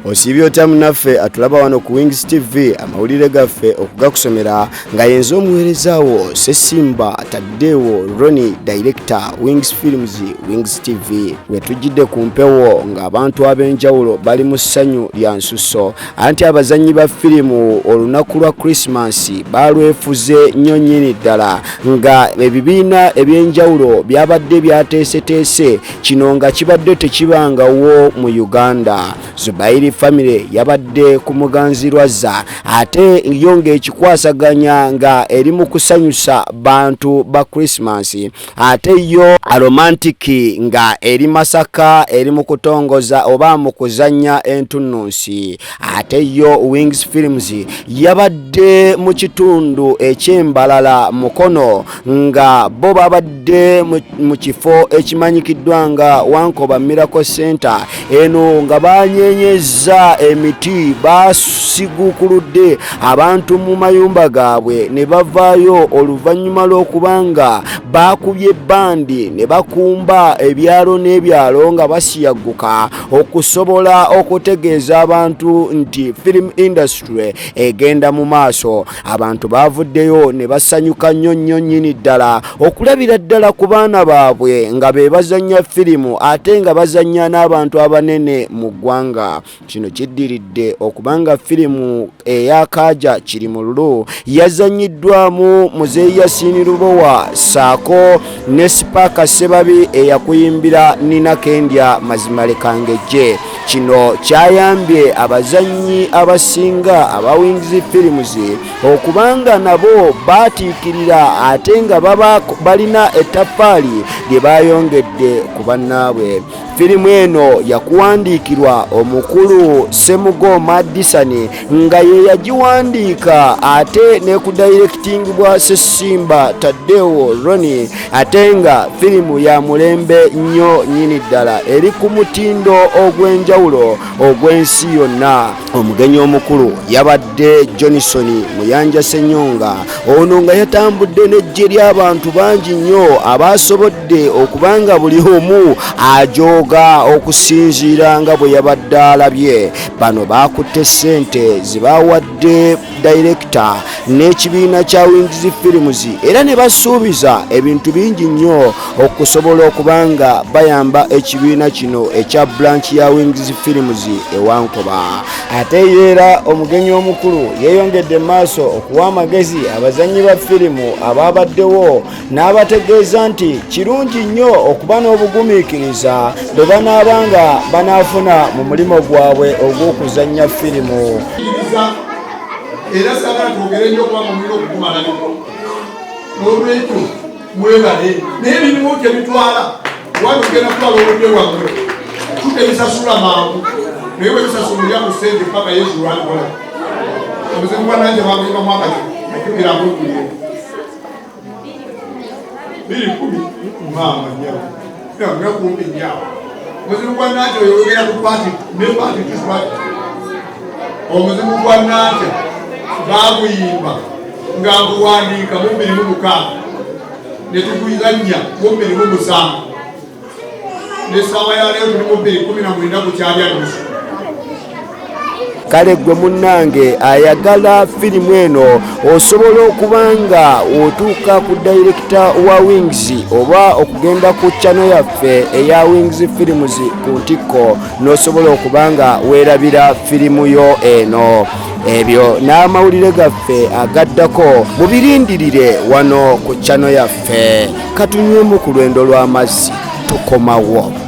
Osiibye otya munnaffe atulaba wano ku Wings TV, amawulire gaffe okugakusomera nga yenze omuweereza wo Ssesimba Taddeewo Ronnie, director Wings Films, Wings TV. Wetujjidde ku mpewo ng'abantu ab'enjawulo bali mu ssanyu lya nsusso, anti abazannyi ba firimu olunaku lwa Christmas balwefuze nnyo nnyini ddala nga ebibiina eby'enjawulo byabadde byateeseteese. Kino nga kibadde tekibangawo mu Uganda. Zubairi family yabadde ku Muganzirwazza, ate yo ng'ekikwasaganya nga eri mu kusanyusa bantu ba Christmas, ate yo Aromantic nga eri Masaka eri mu kutongoza oba mu kuzannya entunnunsi, ate yo Wings Films yabadde mu kitundu eky'Embalala Mukono nga bo babadde mu kifo ekimanyikiddwa nga Wankoba Miracle Center. Eno nga banyenyezza emiti, basiguukuludde abantu mu mayumba gaabwe ne bavaayo oluvannyuma lw'okuba nga baakubye bandi ne bakumba ebyalo n'ebyalo nga basiyagguka okusobola okutegeeza abantu nti film industry egenda mu maaso. Abantu baavuddeyo ne basanyuka nnyo nnyo nnyini ddala okulabira ddala ku baana baabwe nga be bazannya firimu ate nga bazannya n'abantu abanene mu ggwanga. Kino kiddiridde okuba nga firimu eya Kaaja Kirimululu yazannyiddwamu Muzeeyi Yasiini Lubowa ssaako ne Sipaaka Ssebabi eyakuyimbira Nina Kendya Mazima Lekangejje. Kino kyayambye abazannyi abasinga aba Wings Films okubanga nabo baatiikirira ate nga baba balina ettaffaali lye bayongedde ku bannaabwe. Firimu eno yakuwandiikirwa omukulu Ssemugo Madison nga ye yagiwandiika ate ne ku dayirekitingibwa Ssesimba Tadeo Ronnie, ate nga firimu ya mulembe nnyo nnyini ddala eri ku mutindo ogw'enjawulo ogw'ensi yonna. Omugenyi omukulu yabadde Johnson Muyanja Ssenyonga, ono nga yatambudde n'eggye ly'abantu bangi nnyo abasobodde okuba nga buli omu ajooga okusinziira nga bwe yabadde alabye. Bano baakutte ssente ze bawadde dayirekita n'ekibiina kya Wings Films era ne basuubiza ebintu bingi nnyo okusobola okuba nga bayamba ekibiina kino ekya branch ya Wings Films ewankoba. Ate era omugenyi omukulu yeeyongedde mu maaso okuwa amagezi abazannyi ba firimu abaabaddewo n'abategeeza nti kirungi nnyo okuba n'obugumiikiriza bwe banaaba nga banaafuna mu mulimu gwabwe ogw'okuzannya firimu. Era saagala twogere nnyo kubanga mulina okukumalayo, n'olwekyo mwebale, naye ebirimu tebitwala wano ogenda kutwala obudde bwammwe, tutebisasula mangu, naye bwebisasula olya ku ssente paka Yesu lwalikola. Omuzimu gwa Nanje baguyimba mwaka ajjukira ng'okulire 2010, maama nyawo nga kumpi nyawo. Omuzimu gwa Nanje oyo oyogera ku part ne part tuswati. Omuzimu gwa Nanje baguyimba nga nguwandiika mu 2006 ne tuguzannya mu 2007, n'essaawa ya leero tuli mu 2019 ku kyalya nusu. Kale gwe munnange ayagala firimu eno, osobola okuba nga otuuka ku dayirekita wa Wings oba okugenda ku channel yaffe eya Wings Films ku ntikko n'osobola okuba nga weerabira firimu yo eno. Ebyo n'amawulire gaffe agaddako mubirindirire wano ku channel yaffe. Katunywemu ku lwendo lw'amazzi, tukomawo.